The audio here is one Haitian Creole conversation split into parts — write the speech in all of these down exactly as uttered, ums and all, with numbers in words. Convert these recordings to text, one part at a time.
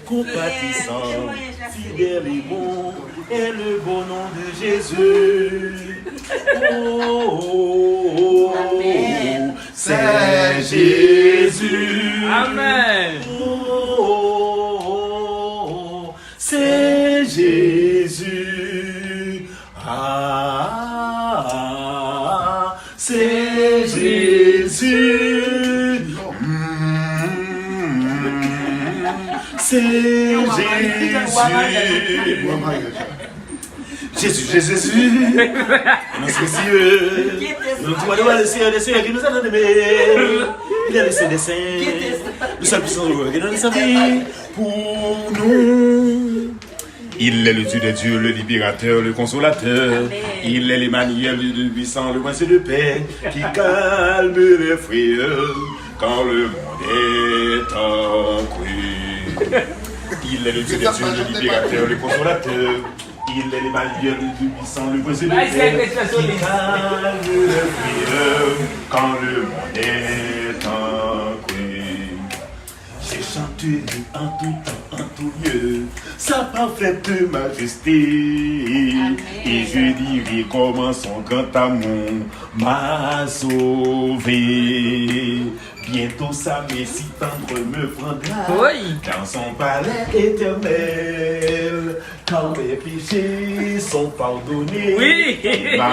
Compatissant, fidèle et bon est le beau nom de Jésus. Oh, oh, oh, oh, c'est Jésus. Amen. Oh, oh, oh, oh, oh, c'est Jésus. Ah, c'est Jésus. Mm, c'est Jésus. Jésus, Jésus, Jésus. Notre Dieu, le Seigneur des seigneurs, qui nous a donné. Il est le Saint des saints. Le seul puissant qui donne sa vie pour nous. Il est le Dieu des dieux, le libérateur, le consolateur. Amen. Il est l'Emmanuel, le Dieu puissant, le prince de paix, qui calme les frayeurs quand le monde est en crise. Il est le Dieu des dieux, le libérateur, le consolateur. Il est l'Emmanuel, le Dieu puissant, le prince de paix, qui calme les frayeurs quand le monde est en crise. Je chanterai en tout temps, en tout lieu, sa parfaite majesté. Amen. Et je dirai comment son grand amour m'a sauvé. Bientôt sa main si tendre me prendra dans son palais éternel. Quand mes péchés sont pardonnés, oui, il m'a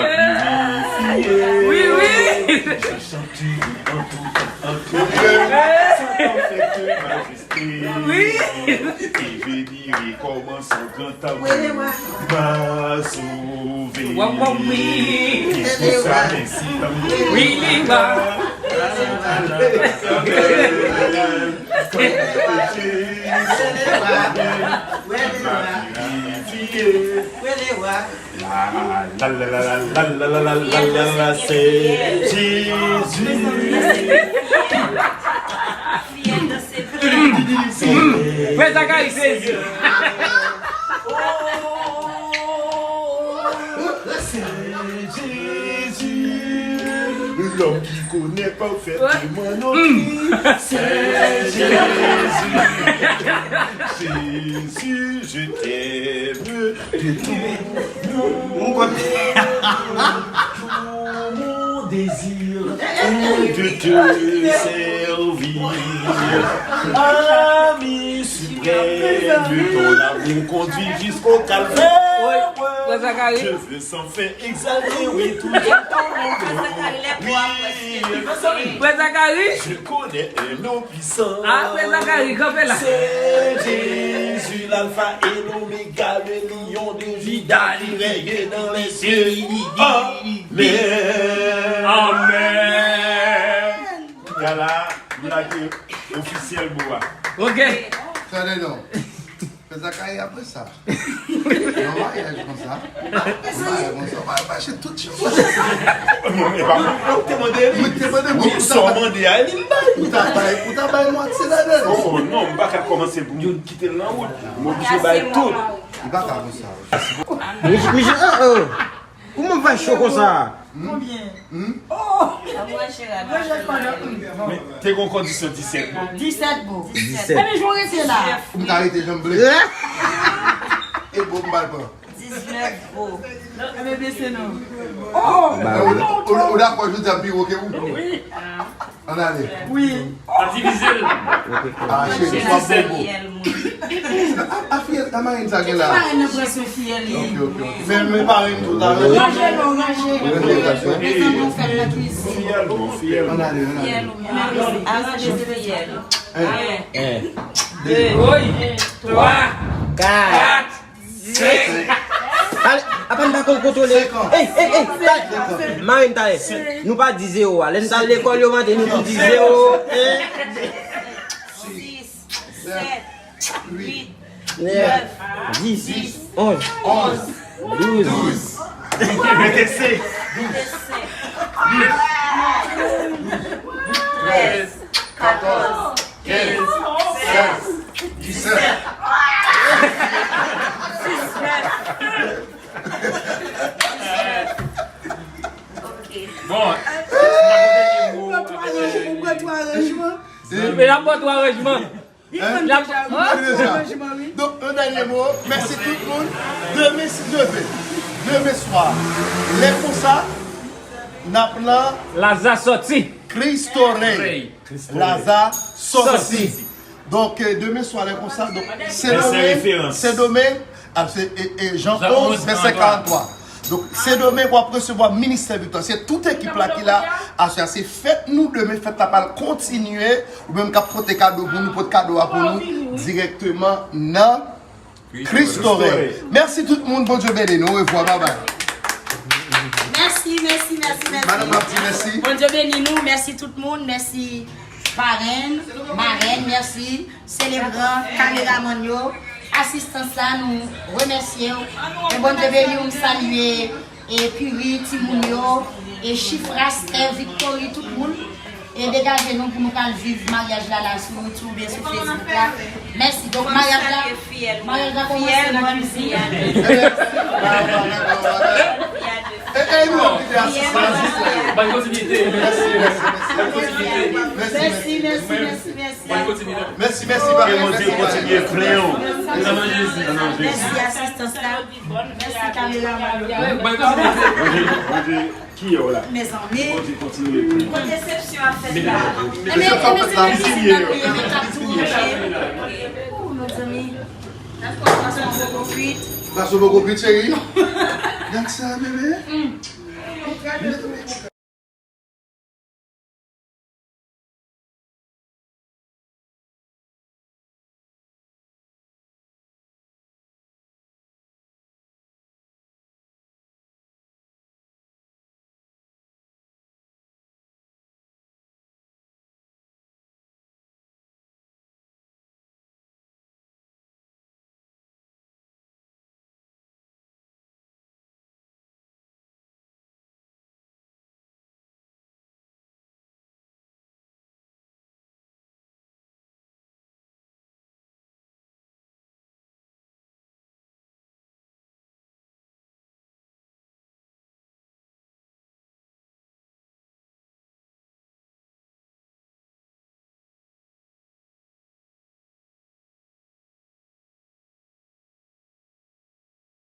purifié. Oui, oui. Je chanterai en tout temps, en tout temps, sa parfaite majesté. Oui. Et je dirai comment son grand amour m'a sauvé. Wa, wa, oui. Et tout ça, mais si l'amour, oui, li va. Quand mes péchés sont pardonnés, il m'a purifié. La, la, la, c'est Jésus. Frè Zakari sezi. C'est Jésus, l'homme qui connaît parfaitement nos vies. C'est Jésus. Jésus, je t'aime de tout mon cœur. Mon désir est de te servir. Ami suprême, ton amour conduit jusqu'au calvaire. Oui, frè Zakari. Je veux sans fin exalter, oui, tout ton nom. Oui, frè Zakari. Je connais un nom puissant. Ah, frè Zakari, kanpe la. C'est Jésus, l'alpha et l'oméga, le lion de Juda qui règne dans les cieux. Amen. Amen. Kounye a la, nou lage ofisyèl mo a. Ok. Tande non. Frè Zakari apre sa. Nan maryaj konsa. Nan maryaj konsa. Ou pa mache tout jou. Mwen, e pa mwen, ou te mande li. Mwen te mande, mwen, ou sa mande a li, m bay. Ou ta bay, ou ta bay mwatye ladan. Oh, non, m pa ka kòmanse pou m kite l nan wout. M oblije bay tout. Li pa ka konsa. Miche, Miche, oh, oh. Kouman w fè cho konsa? Konbyen? Oh! Men, te gon kondisyon disèt bo. Disèt bo. Disèt. Ebyen, jan w rete la. Ou m ka rete janm vle. E bo m pral pran. Diznèf bo. Ebyen, bese non. Oh! Ou, ou, ou dakò jodi a pi wo ke ou? Wi. Ann ale. Wi. An divize l. Ah, cheri, w ap bon bon. A, a, fiyèl, a marenn sa gen la. Marenn nan pran swen fiyèl li. Ok, ok, ok. Men, men parenn tou, ta ranje. Ranje non, ranje. Ranje, ranje. Mezanmi, w fèt nan kwizin. Fiyèl bon, fiyèl bon. Ann ale, ann ale. Fiyèl ou mwen. Aranje fiyèl. En. En. De. Twa. Kat. Senk. Ale, apa n pa konn kontwole? Ey, ey, ey, talè. Mare m talè. Nou pa di zewo a. Lè n t al lekòl yo mande nou pou di zewo. Sis, sèt, uit, nèf, dis, onz, douz. Mete se. Trèz, katòz, kenz, sèz, disèt. Bon, ou pran twa aranjman. Ou pran twa aranjman. Li konn deja, wi. Li konn deja. Donk, yon dènye mo, mèsi tout moun. Demen, si Dye vle, demen swa, lè konsa, n ap nan Laza sòti. Cristo Rey. Cristo Rey. Laza sòti. Sòti. Donk, euh, demen swa, lè konsa, donk, Sendomeng, Sendomeng, ah, se, e, e, Jan onz, vèsè karantwa. Donk, Sendomeng w ap resevwa Ministè Viktwa. Se tout ekip la ki la aswè a. Se fèt nou demen, fèt la pral kontinye. Ou menm k ap pote kado pou nou, pote kado a pou nou dirèkteman nan Cristo Rey. Mèsi tout moun, Bondye beni nou. Orevwa, babay. Mèsi, mèsi, mèsi, mèsi. Madanm ap di mèsi. Bondye beni nou, mèsi tout moun, mèsi parenn, marèn, mèsi. Selebran, kameramann yo, asistans la, nou remèsye w. E Bondye beni w, m salye e Piri, timoun yo, e Chifras, Tè, Viktori, tout moun. E degaje nou pou nou kal viv maryaj la la sou YouTube oubyen sou Facebook la. Mèsi. Donk, maryaj la, maryaj la kòmanse nan kizin. E, e, nou ap kite asistans. Bòn kontinite. Mèsi, mèsi, mèsi. Bòn kontinite. Mèsi, mèsi, mèsi. Mèsi, mèsi, papa. Ke Bondye kontinye plen w. Nan non Jezi. Nan non Jezi. Mèsi asistans la. Mèsi kameramann yo. Bòn kontinite. Bondye, Bondye, ki yè w la? Mezanmi. Bondye kontinye plen w. Kot desepsyon ap fèt la? Ebyen, ebyen, se nan kizin nan nou ye, men k ap tou manje. Ou, mezanmi. Pwason poko kwit. Pwason poko kwit, cheri. Gad sa, bebe.